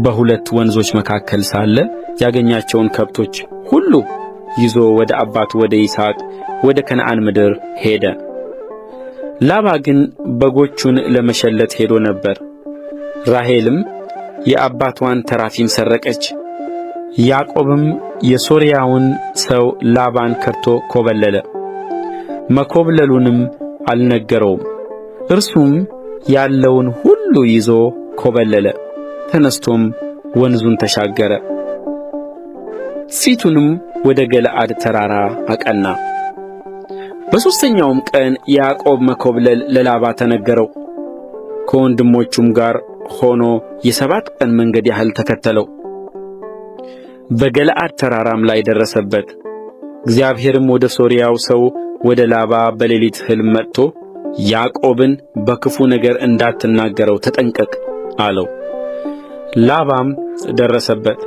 በሁለት ወንዞች መካከል ሳለ ያገኛቸውን ከብቶች ሁሉ ይዞ ወደ አባቱ ወደ ይስሐቅ ወደ ከነዓን ምድር ሄደ። ላባ ግን በጎቹን ለመሸለት ሄዶ ነበር። ራሔልም የአባትዋን ተራፊም ሰረቀች። ያዕቆብም የሶርያውን ሰው ላባን ከድቶ ኮበለለ፣ መኮብለሉንም አልነገረውም። እርሱም ያለውን ሁሉ ይዞ ኮበለለ። ተነሥቶም ወንዙን ተሻገረ፣ ፊቱንም ወደ ገለዓድ ተራራ አቀና። በሦስተኛውም ቀን የያዕቆብ መኮብለል ለላባ ተነገረው። ከወንድሞቹም ጋር ሆኖ የ7 ቀን መንገድ ያህል ተከተለው፣ በገለዓድ ተራራም ላይ ደረሰበት። እግዚአብሔርም ወደ ሶርያው ሰው ወደ ላባ በሌሊት ሕልም መጥቶ ያዕቆብን በክፉ ነገር እንዳትናገረው ተጠንቀቅ አለው። ላባም ደረሰበት።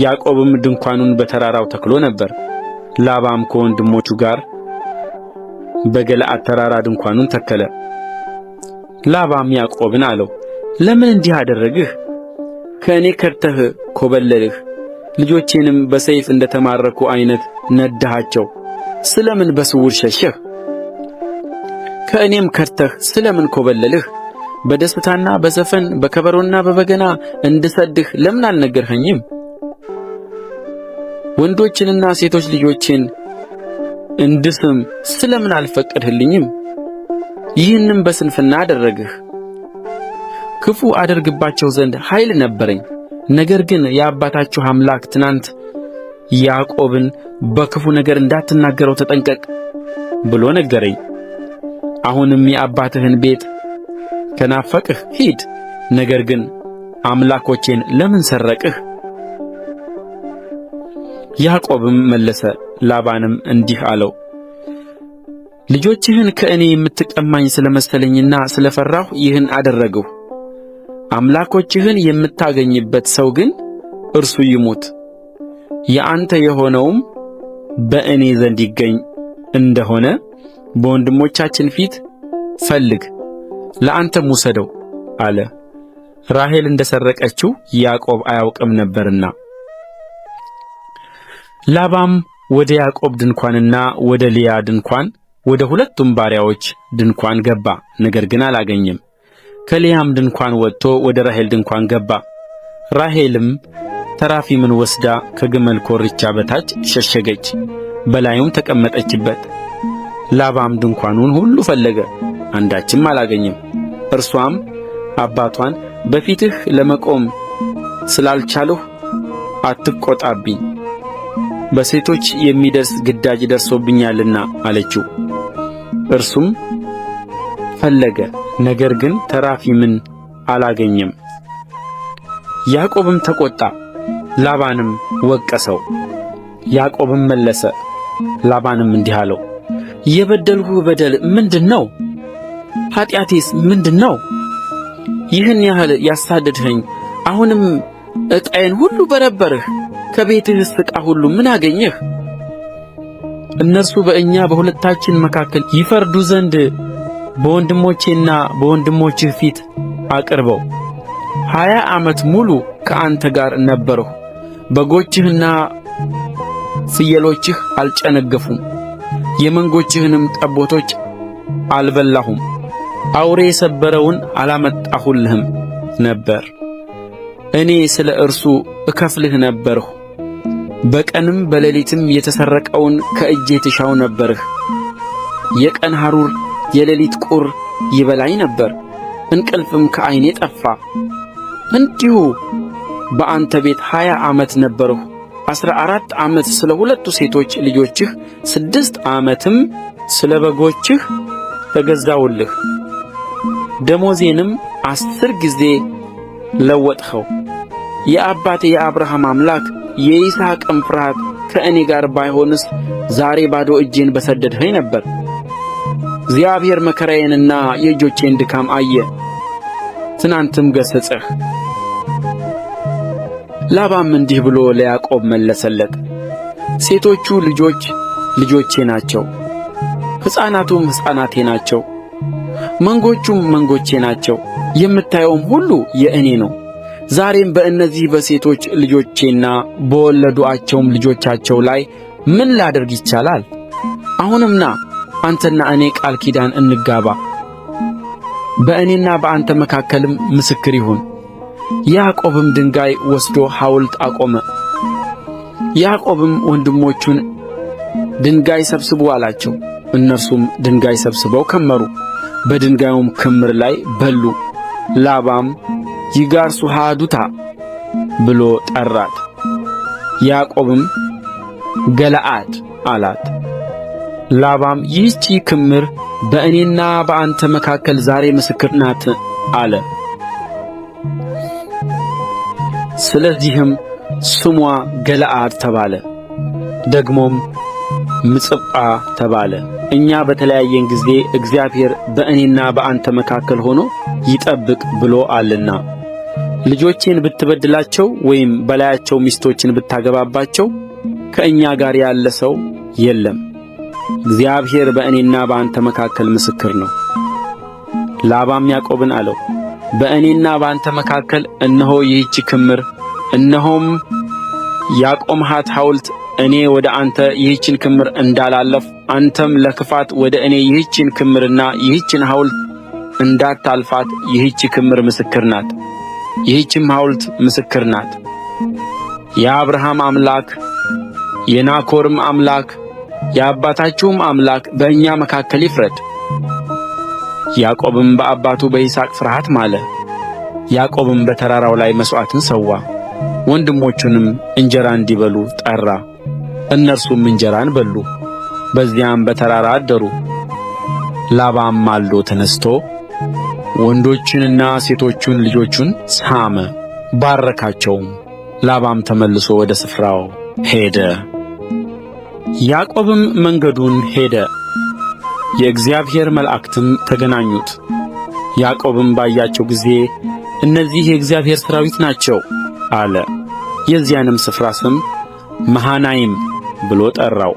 ያዕቆብም ድንኳኑን በተራራው ተክሎ ነበር። ላባም ከወንድሞቹ ጋር በገለዓድ ተራራ ድንኳኑን ተከለ። ላባም ያዕቆብን አለው፣ ለምን እንዲህ አደረግህ? ከእኔ ከድተህ ኮበለልህ፣ ልጆቼንም በሰይፍ እንደ ተማረኩ ዓይነት ነዳሃቸው። ስለ ምን በስውር ሸሸህ? ከእኔም ከድተህ ስለ ምን ኮበለልህ? በደስታና በዘፈን በከበሮና በበገና እንድሰድድህ ለምን አልነገርኸኝም? ወንዶችንና ሴቶች ልጆቼን እንድስም ስለ ምን አልፈቀድህልኝም? ይህንም በስንፍና አደረግህ። ክፉ አደርግባቸው ዘንድ ኃይል ነበረኝ፣ ነገር ግን የአባታችሁ አምላክ ትናንት ያዕቆብን በክፉ ነገር እንዳትናገረው ተጠንቀቅ ብሎ ነገረኝ። አሁንም የአባትህን ቤት ከናፈቅህ ሂድ፣ ነገር ግን አምላኮቼን ለምን ሰረቅህ? ያዕቆብም መለሰ ላባንም እንዲህ አለው፣ ልጆችህን ከእኔ የምትቀማኝ ስለ መሰለኝና ስለ ፈራሁ ይህን አደረግሁ። አምላኮችህን የምታገኝበት ሰው ግን እርሱ ይሙት፣ የአንተ የሆነውም በእኔ ዘንድ ይገኝ እንደሆነ በወንድሞቻችን ፊት ፈልግ፣ ለአንተም ውሰደው አለ። ራሔል እንደ ሰረቀችው ያዕቆብ አያውቅም ነበርና። ላባም ወደ ያዕቆብ ድንኳንና ወደ ልያ ድንኳን ወደ ሁለቱም ባሪያዎች ድንኳን ገባ፣ ነገር ግን አላገኘም። ከልያም ድንኳን ወጥቶ ወደ ራሔል ድንኳን ገባ። ራሔልም ተራፊምን ወስዳ ከግመል ኮርቻ በታች ሸሸገች፣ በላዩም ተቀመጠችበት። ላባም ድንኳኑን ሁሉ ፈለገ፣ አንዳችም አላገኘም። እርሷም አባቷን በፊትህ ለመቆም ስላልቻልሁ አትቈጣብኝ፣ በሴቶች የሚደርስ ግዳጅ ደርሶብኛልና አለችው። እርሱም ፈለገ፣ ነገር ግን ተራፊምን አላገኘም። ያዕቆብም ተቈጣ፣ ላባንም ወቀሰው። ያዕቆብም መለሰ ላባንም እንዲህ አለው፣ የበደልሁህ በደል ምንድር ነው? ኃጢአቴስ ምንድር ነው? ይህን ያህል ያሳደድኸኝ፣ አሁንም ዕቃዬን ሁሉ በረበርህ። ከቤትህስ ዕቃ ሁሉ ምን አገኘህ? እነርሱ በእኛ በሁለታችን መካከል ይፈርዱ ዘንድ በወንድሞቼና በወንድሞችህ ፊት አቅርበው። 20 ዓመት ሙሉ ከአንተ ጋር ነበርሁ። በጎችህና ፍየሎችህ አልጨነገፉም፣ የመንጎችህንም ጠቦቶች አልበላሁም። አውሬ የሰበረውን አላመጣሁልህም ነበር፣ እኔ ስለ እርሱ እከፍልህ ነበርሁ። በቀንም በሌሊትም የተሰረቀውን ከእጄ ትሻው ነበርህ። የቀን ሐሩር የሌሊት ቁር ይበላኝ ነበር፣ እንቅልፍም ከዓይኔ ጠፋ። እንዲሁ በአንተ ቤት 20 ዓመት ነበርሁ። 14 ዓመት ስለ ሁለቱ ሴቶች ልጆችህ፣ 6 ዓመትም ስለ በጎችህ ተገዛሁልህ። ደመወዜንም 10 ጊዜ ለወጥኸው። የአባቴ የአብርሃም አምላክ የይስሐቅም ፍርሃት ከእኔ ጋር ባይሆንስ ዛሬ ባዶ እጄን በሰደድኸኝ ነበር። እግዚአብሔር መከራዬንና የእጆቼን ድካም አየ፣ ትናንትም ገሠጸህ። ላባም እንዲህ ብሎ ለያዕቆብ መለሰለት፣ ሴቶቹ ልጆች ልጆቼ ናቸው፣ ሕፃናቱም ሕፃናቴ ናቸው፣ መንጎቹም መንጎቼ ናቸው። የምታየውም ሁሉ የእኔ ነው። ዛሬም በእነዚህ በሴቶች ልጆቼና በወለዱአቸውም ልጆቻቸው ላይ ምን ላደርግ ይቻላል? አሁንም ና አንተና እኔ ቃል ኪዳን እንጋባ፣ በእኔና በአንተ መካከልም ምስክር ይሁን። ያዕቆብም ድንጋይ ወስዶ ሐውልት አቆመ። ያዕቆብም ወንድሞቹን ድንጋይ ሰብስቡ አላቸው። እነርሱም ድንጋይ ሰብስበው ከመሩ፣ በድንጋዩም ክምር ላይ በሉ። ላባም ይጋር ሠሃዱታ ብሎ ጠራት። ያዕቆብም ገለዓድ አላት። ላባም ይህች ክምር በእኔና በአንተ መካከል ዛሬ ምስክር ናት አለ። ስለዚህም ስሟ ገለዓድ ተባለ። ደግሞም ምጽጳ ተባለ። እኛ በተለያየን ጊዜ እግዚአብሔር በእኔና በአንተ መካከል ሆኖ ይጠብቅ ብሎአልና። ልጆቼን ብትበድላቸው ወይም በላያቸው ሚስቶችን ብታገባባቸው ከእኛ ጋር ያለ ሰው የለም፣ እግዚአብሔር በእኔና በአንተ መካከል ምስክር ነው። ላባም ያዕቆብን አለው፣ በእኔና በአንተ መካከል እነሆ ይህች ክምር፣ እነሆም ያቆምሃት ሐውልት። እኔ ወደ አንተ ይህችን ክምር እንዳላለፍሁ አንተም ለክፋት ወደ እኔ ይህችን ክምርና ይህችን ሐውልት እንዳታልፋት ይህች ክምር ምስክር ናት፣ ይህችም ሐውልት ምስክር ናት። የአብርሃም አምላክ የናኮርም አምላክ የአባታችሁም አምላክ በእኛ መካከል ይፍረድ። ያዕቆብም በአባቱ በይስሐቅ ፍርሃት ማለ። ያዕቆብም በተራራው ላይ መሥዋዕትን ሠዋ፣ ወንድሞቹንም እንጀራ እንዲበሉ ጠራ። እነርሱም እንጀራን በሉ፣ በዚያም በተራራ አደሩ። ላባም ማልዶ ተነሥቶ ወንዶቹንና ሴቶቹን ልጆቹን ሳመ፣ ባረካቸውም። ላባም ተመልሶ ወደ ስፍራው ሄደ። ያዕቆብም መንገዱን ሄደ፣ የእግዚአብሔር መላእክትም ተገናኙት። ያዕቆብም ባያቸው ጊዜ እነዚህ የእግዚአብሔር ሠራዊት ናቸው አለ። የዚያንም ስፍራ ስም መሃናይም ብሎ ጠራው።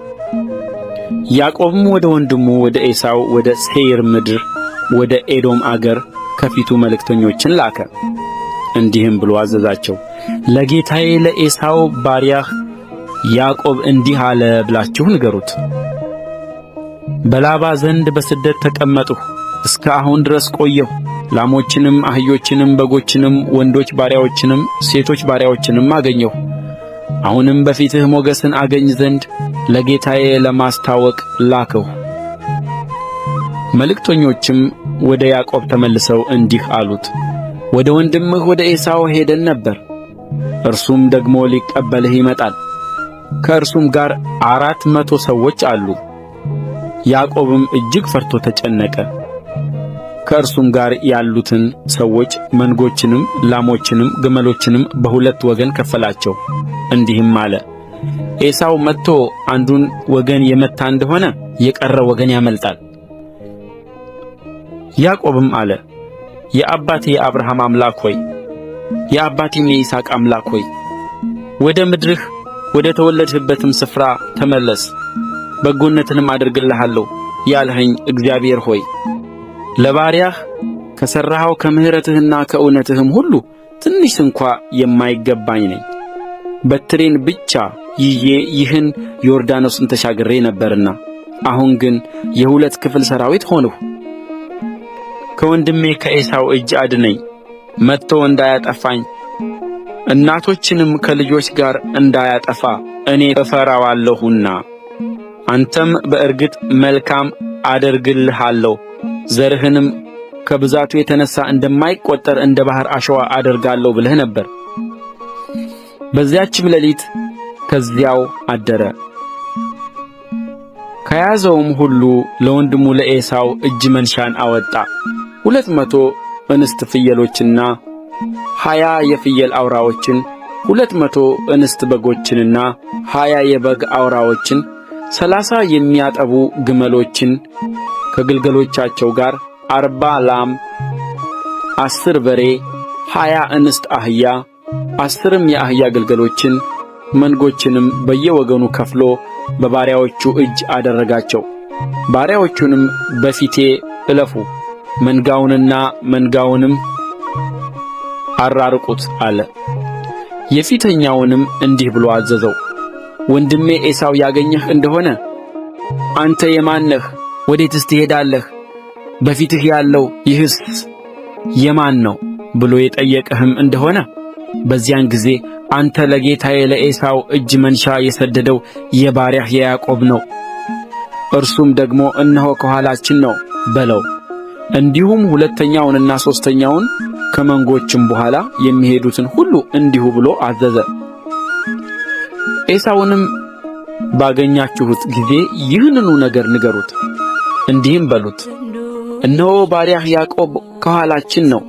ያዕቆብም ወደ ወንድሙ ወደ ዔሳው ወደ ሴይር ምድር ወደ ኤዶም አገር ከፊቱ መልእክተኞችን ላከ። እንዲህም ብሎ አዘዛቸው፣ ለጌታዬ ለዔሳው ባሪያህ ያዕቆብ እንዲህ አለ ብላችሁ ንገሩት። በላባ ዘንድ በስደት ተቀመጥሁ፣ እስከ አሁን ድረስ ቆየሁ። ላሞችንም፣ አህዮችንም፣ በጎችንም፣ ወንዶች ባሪያዎችንም፣ ሴቶች ባሪያዎችንም አገኘሁ። አሁንም በፊትህ ሞገስን አገኝ ዘንድ ለጌታዬ ለማስታወቅ ላክሁ። መልእክተኞችም ወደ ያዕቆብ ተመልሰው እንዲህ አሉት፣ ወደ ወንድምህ ወደ ዔሳው ሄደን ነበር። እርሱም ደግሞ ሊቀበልህ ይመጣል፣ ከእርሱም ጋር 400 ሰዎች አሉ። ያዕቆብም እጅግ ፈርቶ ተጨነቀ። ከእርሱም ጋር ያሉትን ሰዎች መንጎችንም፣ ላሞችንም፣ ግመሎችንም በሁለት ወገን ከፈላቸው። እንዲህም አለ፣ ዔሳው መጥቶ አንዱን ወገን የመታ እንደሆነ የቀረው ወገን ያመልጣል። ያዕቆብም አለ፣ የአባቴ የአብርሃም አምላክ ሆይ የአባቴም የይስሐቅ አምላክ ሆይ ወደ ምድርህ ወደ ተወለድህበትም ስፍራ ተመለስ፣ በጎነትንም አደርግልሃለሁ ያልኸኝ እግዚአብሔር ሆይ ለባሪያህ ከሠራኸው ከምሕረትህና ከእውነትህም ሁሉ ትንሽ ስንኳ የማይገባኝ ነኝ። በትሬን ብቻ ይዤ ይህን ዮርዳኖስን ተሻግሬ ነበርና አሁን ግን የሁለት ክፍል ሠራዊት ሆንሁ። ከወንድሜ ከዔሳው እጅ አድነኝ፣ መጥቶ እንዳያጠፋኝ እናቶችንም ከልጆች ጋር እንዳያጠፋ እኔ እፈራዋለሁና። አንተም በእርግጥ መልካም አደርግልሃለሁ፣ ዘርህንም ከብዛቱ የተነሣ እንደማይቈጠር እንደ ባሕር አሸዋ አደርጋለሁ ብለህ ነበር። በዚያችም ሌሊት ከዚያው አደረ። ከያዘውም ሁሉ ለወንድሙ ለዔሳው እጅ መንሻን አወጣ። 200 እንስት ፍየሎችንና 20 የፍየል አውራዎችን፣ 200 እንስት በጎችንና 20 የበግ አውራዎችን፣ 30 የሚያጠቡ ግመሎችን ከግልገሎቻቸው ጋር 40 ላም፣ 10 በሬ፣ 20 እንስት አህያ፣ 10ም የአህያ ግልገሎችን መንጎችንም በየወገኑ ከፍሎ በባሪያዎቹ እጅ አደረጋቸው። ባሪያዎቹንም በፊቴ እለፉ፣ መንጋውንና መንጋውንም አራርቁት አለ። የፊተኛውንም እንዲህ ብሎ አዘዘው፣ ወንድሜ ዔሳው ያገኘህ እንደሆነ አንተ የማን ነህ? ወዴትስ ትሄዳለህ? በፊትህ ያለው ይህስ የማን ነው ብሎ የጠየቀህም እንደሆነ በዚያን ጊዜ አንተ ለጌታዬ ለዔሳው እጅ መንሻ የሰደደው የባሪያህ የያዕቆብ ነው፣ እርሱም ደግሞ እነሆ ከኋላችን ነው በለው። እንዲሁም ሁለተኛውንና ሦስተኛውን ከመንጎችም በኋላ የሚሄዱትን ሁሉ እንዲሁ ብሎ አዘዘ። ዔሳውንም ባገኛችሁት ጊዜ ይህንኑ ነገር ንገሩት፣ እንዲህም በሉት፣ እነሆ ባሪያህ ያዕቆብ ከኋላችን ነው፣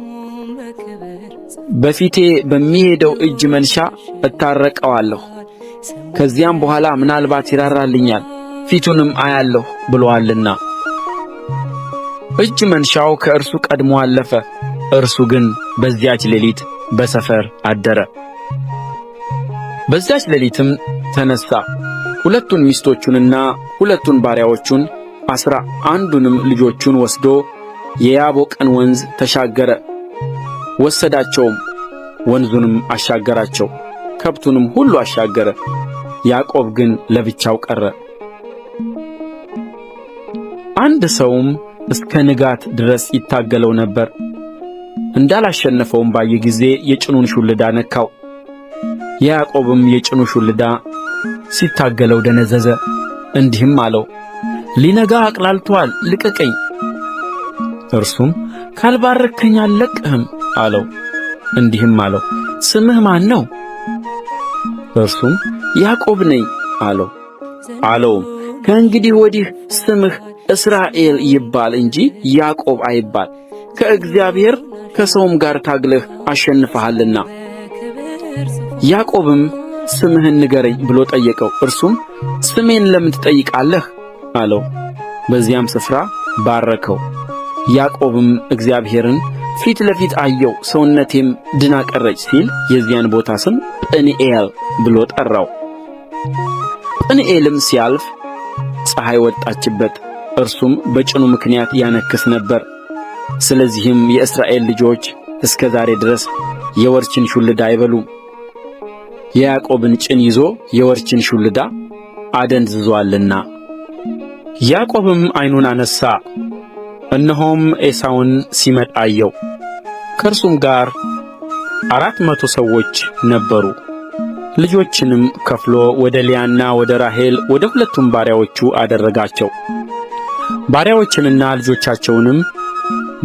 በፊቴ በሚሄደው እጅ መንሻ እታረቀዋለሁ፣ ከዚያም በኋላ ምናልባት ይራራልኛል፣ ፊቱንም አያለሁ ብሎአልና። እጅ መንሻው ከእርሱ ቀድሞ አለፈ። እርሱ ግን በዚያች ሌሊት በሰፈር አደረ። በዚያች ሌሊትም ተነሣ፣ ሁለቱን ሚስቶቹንና ሁለቱን ባሪያዎቹን 11ንም ልጆቹን ወስዶ የያቦቅን ወንዝ ተሻገረ። ወሰዳቸውም፣ ወንዙንም አሻገራቸው፣ ከብቱንም ሁሉ አሻገረ። ያዕቆብ ግን ለብቻው ቀረ። አንድ ሰውም እስከ ንጋት ድረስ ይታገለው ነበር። እንዳላሸነፈውም ባየ ጊዜ የጭኑን ሹልዳ ነካው። የያዕቆብም የጭኑ ሹልዳ ሲታገለው ደነዘዘ። እንዲህም አለው፣ ሊነጋ አቅላልቶአል፣ ልቀቀኝ። እርሱም ካልባረክኸኝ አልለቅቅህም አለው። እንዲህም አለው፣ ስምህ ማን ነው? እርሱም ያዕቆብ ነኝ አለው። አለውም፣ ከእንግዲህ ወዲህ ስምህ እስራኤል ይባል እንጂ ያዕቆብ አይባል፣ ከእግዚአብሔር ከሰውም ጋር ታግለህ አሸንፈሃልና። ያዕቆብም ስምህን ንገረኝ ብሎ ጠየቀው። እርሱም ስሜን ለምን ትጠይቃለህ አለው። በዚያም ስፍራ ባረከው። ያዕቆብም እግዚአብሔርን ፊት ለፊት አየው፣ ሰውነቴም ድና ቀረች ሲል የዚያን ቦታ ስም ጵኒኤል ብሎ ጠራው። ጵኒኤልም ሲያልፍ ፀሐይ ወጣችበት፣ እርሱም በጭኑ ምክንያት ያነክስ ነበር። ስለዚህም የእስራኤል ልጆች እስከ ዛሬ ድረስ የወርችን ሹልዳ አይበሉም። የያዕቆብን ጭን ይዞ የወርችን ሹልዳ አደንዝዞአልና። ያዕቆብም ዓይኑን አነሣ፣ እነሆም ዔሳውን ሲመጣ አየው። ከእርሱም ጋር 400 ሰዎች ነበሩ። ልጆችንም ከፍሎ ወደ ልያና ወደ ራሔል ወደ ሁለቱም ባሪያዎቹ አደረጋቸው። ባሪያዎችንና ልጆቻቸውንም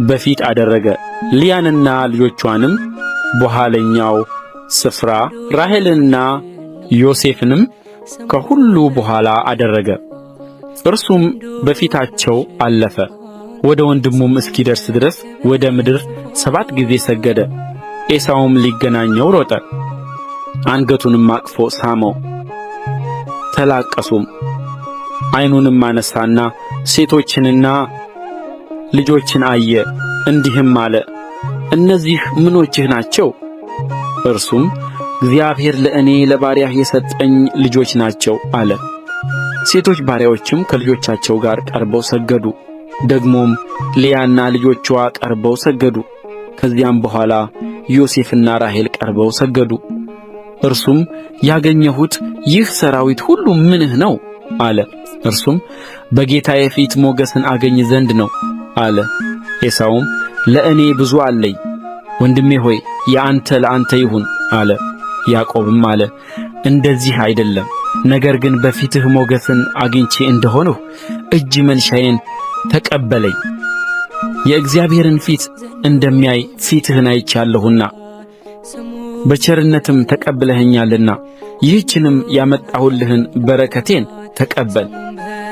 በፊት አደረገ፣ ልያንና ልጆቿንም በኋለኛው ስፍራ፣ ራሔልንና ዮሴፍንም ከሁሉ በኋላ አደረገ። እርሱም በፊታቸው አለፈ፣ ወደ ወንድሙም እስኪደርስ ድረስ ወደ ምድር 7 ጊዜ ሰገደ። ዔሳውም ሊገናኘው ሮጠ፣ አንገቱንም አቅፎ ሳመው፣ ተላቀሱም። ዓይኑንም አነሣና ሴቶችንና ልጆችን አየ፣ እንዲህም አለ፣ እነዚህ ምኖችህ ናቸው? እርሱም እግዚአብሔር ለእኔ ለባሪያህ የሰጠኝ ልጆች ናቸው አለ። ሴቶች ባሪያዎችም ከልጆቻቸው ጋር ቀርበው ሰገዱ። ደግሞም ልያና ልጆችዋ ቀርበው ሰገዱ። ከዚያም በኋላ ዮሴፍና ራሔል ቀርበው ሰገዱ። እርሱም ያገኘሁት ይህ ሠራዊት ሁሉ ምንህ ነው አለ። እርሱም በጌታዬ ፊት ሞገስን አገኝ ዘንድ ነው አለ። ዔሳውም ለእኔ ብዙ አለኝ፣ ወንድሜ ሆይ የአንተ ለአንተ ይሁን አለ። ያዕቆብም አለ፣ እንደዚህ አይደለም፣ ነገር ግን በፊትህ ሞገስን አግኝቼ እንደ ሆንሁ እጅ መንሻዬን ተቀበለኝ፣ የእግዚአብሔርን ፊት እንደሚያይ ፊትህን አይቼአለሁና በቸርነትም ተቀብለኸኛልና ይህችንም ያመጣሁልህን በረከቴን ተቀበል።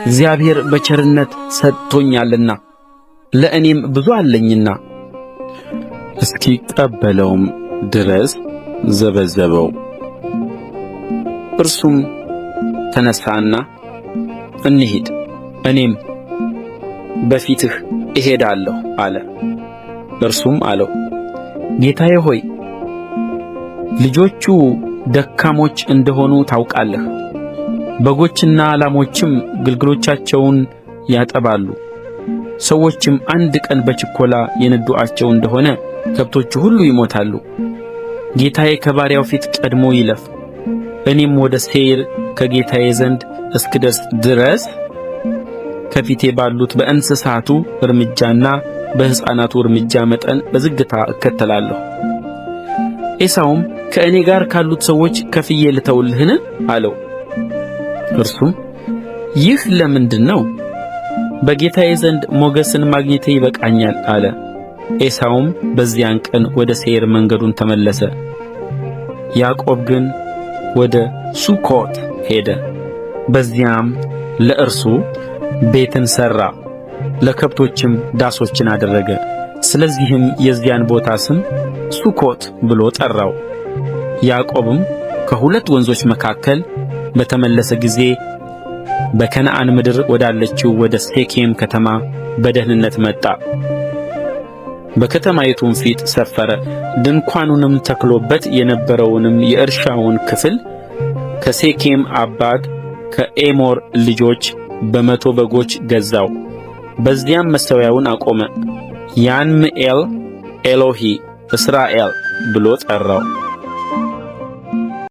እግዚአብሔር በቸርነት ሰጥቶኛልና ለእኔም ብዙ አለኝና። እስኪቀበለውም ድረስ ዘበዘበው። እርሱም ተነሣና እንሂድ፣ እኔም በፊትህ እሄዳለሁ አለ። እርሱም አለው፣ ጌታዬ ሆይ ልጆቹ ደካሞች እንደ ሆኑ ታውቃለህ፣ በጎችና ላሞችም ግልገሎቻቸውን ያጠባሉ። ሰዎችም አንድ ቀን በችኰላ የነዱአቸው እንደ ሆነ ከብቶቹ ሁሉ ይሞታሉ። ጌታዬ ከባሪያው ፊት ቀድሞ ይለፍ፣ እኔም ወደ ሴይር ከጌታዬ ዘንድ እስክደርስ ድረስ ከፊቴ ባሉት በእንስሳቱ እርምጃና በሕፃናቱ እርምጃ መጠን በዝግታ እከተላለሁ። ዔሳውም ከእኔ ጋር ካሉት ሰዎች ከፍዬ ልተውልህን? አለው። እርሱም ይህ ለምንድር ነው? በጌታዬ ዘንድ ሞገስን ማግኘቴ ይበቃኛል አለ። ዔሳውም በዚያን ቀን ወደ ሴይር መንገዱን ተመለሰ። ያዕቆብ ግን ወደ ሱኮት ሄደ። በዚያም ለእርሱ ቤትን ሠራ፣ ለከብቶችም ዳሶችን አደረገ። ስለዚህም የዚያን ቦታ ስም ሱኮት ብሎ ጠራው። ያዕቆብም ከሁለት ወንዞች መካከል በተመለሰ ጊዜ በከነዓን ምድር ወዳለችው ወደ ሴኬም ከተማ በደኅንነት መጣ። በከተማይቱም ፊት ሰፈረ። ድንኳኑንም ተክሎበት የነበረውንም የእርሻውን ክፍል ከሴኬም አባት ከኤሞር ልጆች በ100 በጎች ገዛው። በዚያም መሠዊያውን አቆመ። ያንም ኤል ኤሎሄ እስራኤል ብሎ ጠራው።